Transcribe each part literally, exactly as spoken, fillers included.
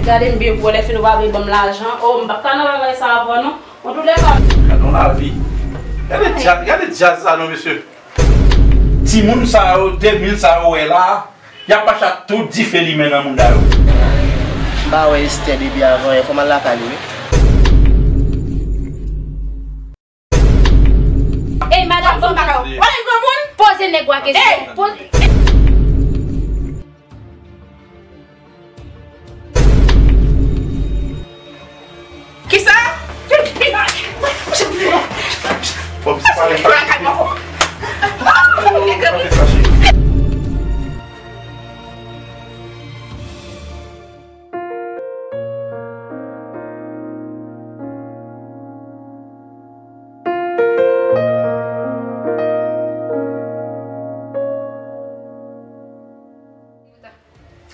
Gade m byen pou wè lè fini w pa vle ban m lajan. O, m p ap ka nan bagay sa avè w non. Antoulèka. Gade yon lavi. Gade djaz, gade djaz sa non, mesye. Timoun sa yo, de mil sa yo wè la, y ap mache ak tout dife limen nan mouda yo. M pa wè Esther depi avan yè, fò m al lakay li wi. Ey, madanm, bon, wè yon granmoun? Poze nèg ou a kesyon. Poze. Kisa? Bon, se pa, pa, pa fè sa, cheri.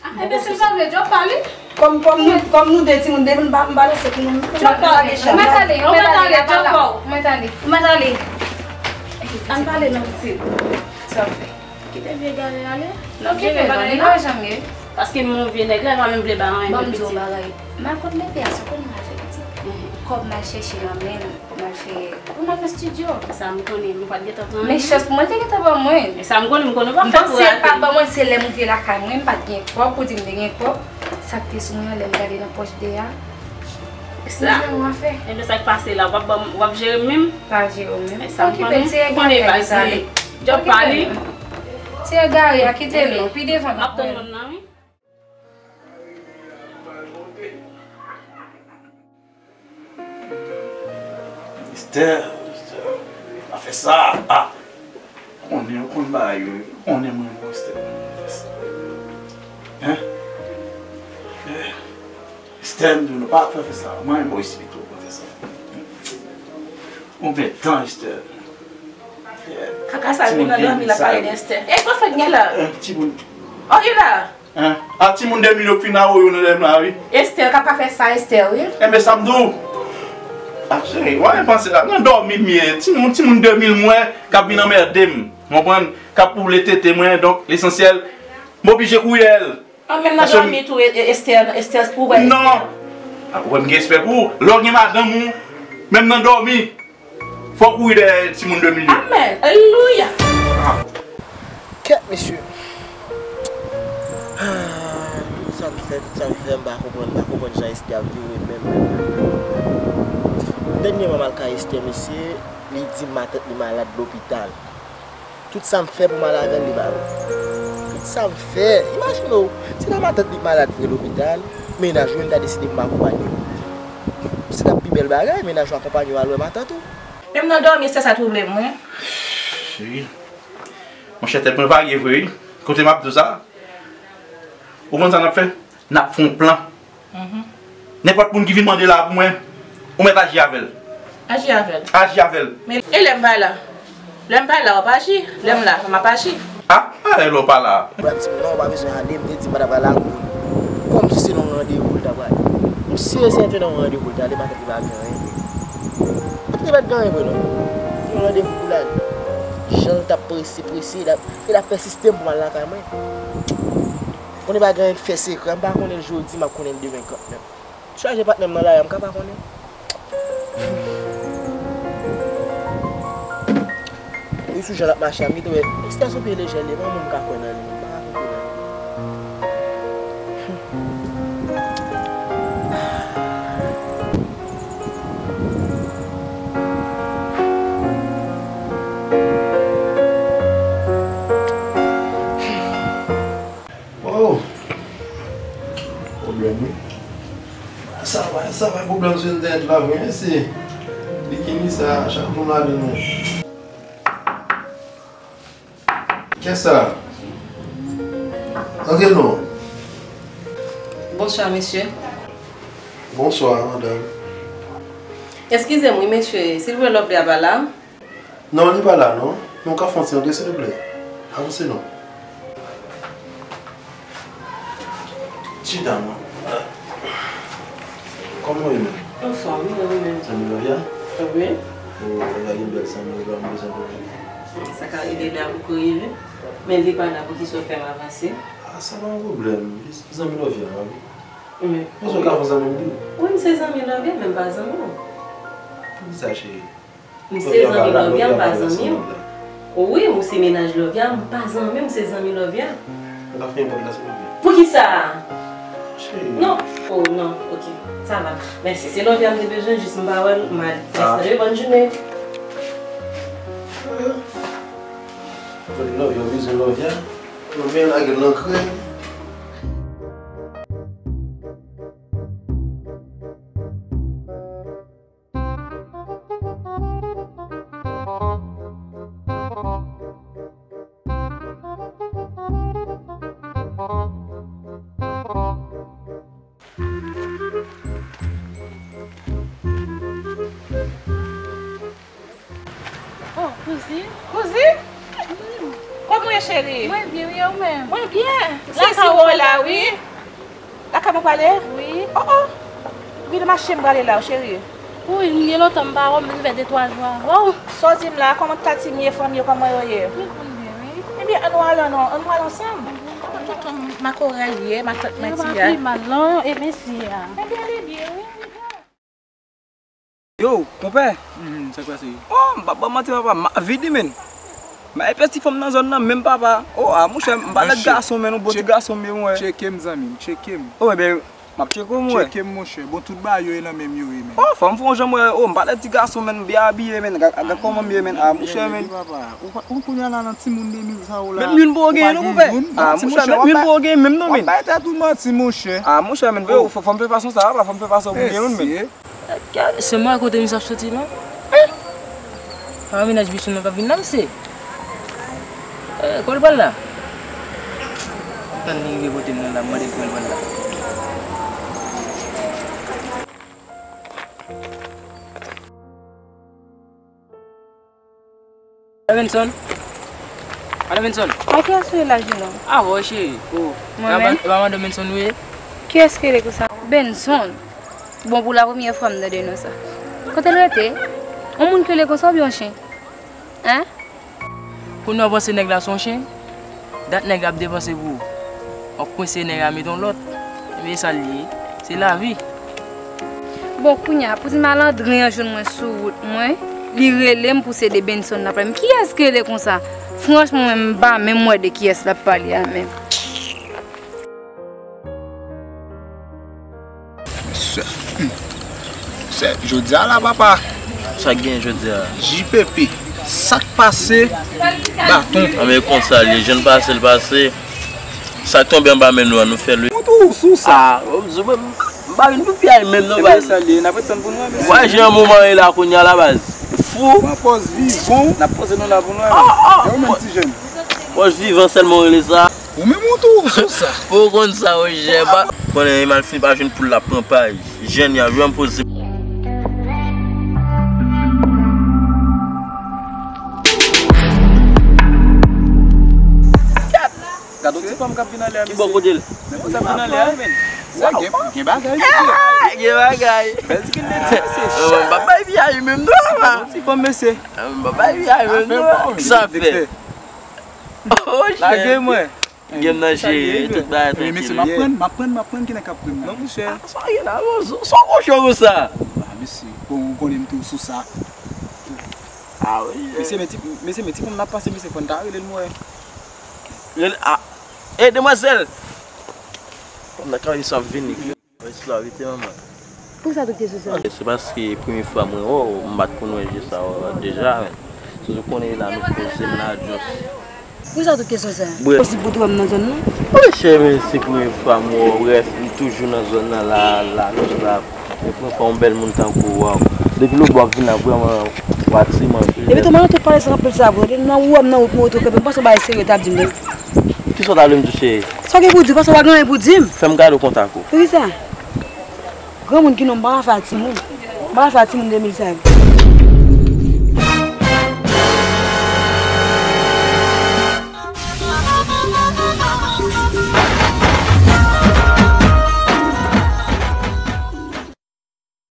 Ah, enbesil pa vle Djòb pa li. Kòm, kòm nou, kòm nou de timoun, depi m pa, m pa lese pou nou. Djòb pa vle. Ou mèt ale, ou mèt ale, Djòb pa w. Ou mèt ale. Ou mèt ale. Ann pale non, pitit. Sa w fè? Kite vye gare ale. Non, kite bagay la. Li pa janm ye. Paske m yon vye nèg la, li pa menm vle bay anyen pou pitit. Ban m di w yon bagay. M al kot mete a, sa w konnen m al fè pitit. Kòb m al chèche m a menm. Pou m al fè, pou m al nan estidyo. Sa m konnen, m pa t gentan pran anyen. Men chans pou mwen, l te gentan ban mwen. E sa m konnen, m konnen w pa fè pou rate. M panse l pa ban mwen, se lè m rive lakay mwen, m pa t gen kòb, pou di m te gen kòb. Sa k te sou mwen an, lè m gade nan pòch de a. Sa. Mwen menm, mwen fè. Enben, sa k pase la, w ap ban m, w ap jere m menm? Pa jere w menm. E sa m konnen, m konnen pa jere. Djòb pa li. Ti egare a, kite l non, pi devan. M ap tann moun nan, wi. Esther, Esther, pa fè sa. Ah! Konnen, ou konn bagay yo, ou konnen mwen, mwen, Esther, pa fè sa. Hein? Eh, Esther, m di w, nou pa fè, fè sa. Mwen, mwen, isi pito, pa fè sa. Konbyen tan, Esther? Eh, kaka sa, vin nan dòmi, l ap pale de Esther. Eh, kòman fè gen la? Eh, timoun. Oh, gen la? Hein? A timoun de mil yo k fin awoyo nan dèyè m la, wi. Esther, k ap pa fè sa, Esther, wi. Enben, sa m di w. Ah, cheri, w a panse la. Nan dòmi m ye. Timoun, timoun de mil m wè k ap vin anmède m. Konprann? K ap woule tete mwen. Donk, lesansyèl, m oblije kouri dèyè l. Ah, menm nan dòmi tou, e, e, Esther, Esther, ou wè Esther? Non. Ah, ou wè m gen respè pou ou. Lè w gen madanm ou, menm nan dòmi. Fò w kouri dèyè timoun de mil yo. Amèn. Alelouya. Kèt, mesye. Ah, tout sa m fè, tout sa m fè, m pa konprann, m pa konprann jan Esther ap vire menm, menm, menm, menm. Dènyèman, m al kay Esther, mesye, li di m matant li malad lopital. Tout sa m fè pou m al avè l, li pa vle. Tout sa m fè, imajine w, se lè matant li malad vre lopital, mennaj ou menm ta deside pou m akonpanye w. Se t ap pi bèl bagay, mennaj ou akonpanye w al wè matant ou. Menm nan dòmi, se sa twouble m, wi. Cheri, monchè, tèt mwen varye vre, wi. Kote m ap di w sa? Ou konn sa n ap fè? N ap fè yon plan. Nenpòt moun ki vin mande la pou mwen, ou mèt aji avè l. Aji avè l. Aji avè l. Men, e lè m pa la? Lè m pa la, w ap aji. Lè m la, m ap aji. Ah, ah, lè w pa la. Ou ap di m non, ou pa bezwen ale, m te di m pa ta pral ak ou. Kòmsi se nan yon randevou l ta pral. M si e sèten nan yon randevou l t ale, matant li pa gen anyen vre. Matant li pa t gen anyen vre non. Yon randevou pou l ale. Jan l t ap prese, prese, l ap, e l ap pèsiste m pou m al lakay mwen. Konnen pa gen anyen k fè sekrè, m pa konnen l jodi, m ap konnen l demen kanmenm. Chaje patnè m nan lari a, m ka pa konnen. Wi, sou jan l ap mache a, m gentan wè, Esther se yon pye lejè li ye, pa moun m ka kwè nan li, m pa ka konprann. Wow! Pwoblèm, wi. Sa va, sa va, pwoblèm sou entènèt la, wi, se bikini sa, chak moun ladan nou. Kiyès sa? Antre non. Bonswa, mesye. Bonswa, madanm. Eskize m, wi, mesye. Silvre Lovely a pa la? Non, li pa la non. Men w ka fè yon ti antre, silvouplè. Avanse non. Chita non. Kòman w ye menm? Anfòm, wi, ou menm? Zanmi Lovia? Wi. O, Lovia gen bèl zanmi, Lovia, m bezwen pou li. Sa ka rive la pou rive. Men li pa la, poukisa w fè m avanse? Ah, sa pa yon pwoblèm. Li zanmi Lovia, wi. Men. Ou se ka fè zanmi m tou? Wi, m se zanmi Lovia, men m pa zanmi w. Poukisa, cheri? M se zanmi Lovia, m pa zanmi w. Wi, ou se mennaj Lovia, m pa zanmi w, m se zanmi Lovia. Mwen ka fè yon pòt la, silvouplè. Poukisa? Cheri. Non. Oh, non. Ok. Sa va. Mèsi. Se Lovia m te bezwen, jis m pa wè l, m al. Mèsi, bòn jounen. Mwen di Lovia, ou bezwen Lovia? Lovia lage l nan krèy. Oh, kouzin. Kouzin? Kòman w ye, cheri? Mwen byen, wi, e ou menm? Mwen byen. Lakay ou la, wi. Lakay mwen prale? Wi. Oh, oh. Wi, nan mache m prale la, cheri. Wi, m gen lontan m pa wè w, m vin fè de twa jou avè w. Sa w di m la, kòman Tatim ye, fanmi yo, kòman yo ye? Yo konn byen, wi. Ebyen, ann nou al, non, ann nou al ansanm. Kòman tonton makorèl ye, matant mwen ti a? Yo pa pi mal, non, e mèsi a. Ebyen, li byen, wi. Yo, konpè. Mhm, sa k pase? Oh, m p ap ba w manti, papa, m ap vini, menn. M ap pèsi fanm nan zòn nan menm, papa. Oh, ah, monchè, m pa lèd gason, menn, yon bon ti gason m ye, mwen. Tcheke m, zanmi m, tcheke m. Oh, ebyen, m ap tcheke w, mwen. Tcheke m, monchè. Bon, tout bagay yo ye nan men m yo ye, menn. Oh, fò m fè yon jan, mwen. Oh, m pa lèd ti gason, menn, m byen abiye, menn. Gad, gad kòman m ye, menn. Ah, monchè, menn. Papa, ou pa, ou kounye a la nan timoun de mil sa ou la. Menm youn poko genyen, non, konpè. Ah, monchè, menm youn poko genyen, menm, non, menn. W ap bay tèt ou manti, monchè. Ah, monchè, menn, fò, fò m fè fason sa, papa, fò m fè fason pou m gen youn, menn. Se mwen kote misye ap soti non. Eh! Pa mennaj Bichon nan k ap vin la, mesye. Eh, kote l pral la? Tann li rive kote m nan la, m mande l kote l pral la. Alo, Benson? Alo, Benson? A kiyès ou ye la, Jilon? A, wè, cheri. Oh, mwen menm? E pa madanm Benson ou ye? Kiyès ki rele konsa? Benson? Bon, pou la premyè fwa m tande non sa. Kote l rete? Yon moun ki rele konsa oubyen yon chen? Hein? Kounye a w panse nèg la se yon chen? Dat nèg la ap depanse pou ou. W ap kwense nèg la met yon lòt. Ebyen, e sa l ye. Se lavi. Bon, kounye a, pou ti malandren an jwenn mwen sou wout mwen, li rele m pou se de Benson l ap pale. Men kiyès ki rele konsa? Franchman, mwen, m pa menm wè de kiyès l ap pale a menm. Mesye, hmm. Mesye, jodi a la, papa. Sa k gen jodi a? J P P, sa k pase? Baton. A, men konsa l ye, jan l pase, l pase. Sa k tonbe anba men nou an, nou fè l. Ou tou sou sa. Ah, m pa vin pou pyay menm non, baz. Sa l ye, n ap ret tann pou nou, mesye. Wè jan moman ye la kounye a la, baz. Fou. Pran pòz vivan. N ap poze nou la pou nou, e ou menm ti jèn. Pòz vivan sèlman w rele sa. Ou menm ou tou sou sa. Ou konn sa, Wojè. Konnen Emal fini pa jwenn poul la pran pay. Jèn y a jwe an poze. Gad yon ti fanm k ap vin anlè a, mesye. Ki bò kote l? Men konsa ap vin anlè a, men. Sa gen, gen bagay, mesye. Gen bagay. Bèl ti kennedy, mesye. Mwen pa bay pyay menm non, papa. Yon ti fanm, mesye. Mwen pa bay pyay menm non. Sa fè. Oh, lage mwen. Gen nan jere, tout bagay trankil. Mesye, m ap prann, m ap prann, m ap prann, ki nèg k ap prann la? Non, monchè. Ah, sa gen la, bon, sa, sa kochon konsa. Ah, mesye, bon, ou konnen m tou sou sa. Ah, wi. Mesye, men ti, mesye, men ti fanm nan ap pase, mesye, fò n ta rele l, mwen. Rele, ah, eh, demwazèl! Fanm nan kare sa ap vini. Rès la, vite, manman. Poukisa tout kesyon sa? Se paske premye fwa mwen wè w, m pa t konn wè je sa w deja, men. Sou konnen la nou poze m la, just. Poukisa tout kesyon sa? Bref. Posib pou w wè m nan zòn nan? Wi, chè, men se premye fwa m wè w, bref, m toujou nan zòn nan la, la, non, la. Men premye fwa yon bèl moun tankou w, waw. Depi lòtbò ap vin la, vrèman, w atire m anpil. Epi tou, mwen, tout pale sa, anpil sa, vre. Nan ou wè m nan wout, mwen, wout, kanpe, m panse w bay serye, w t ap di m, non. Kisa w ta vle m di w, cheri? Sa w gen pou di, w panse w pa gen anyen pou di m? Fè m gade w kontak ou. Poukisa? Granmoun ki non m pa ka fè a timoun. M pa ka fè a timoun de mil sa yo.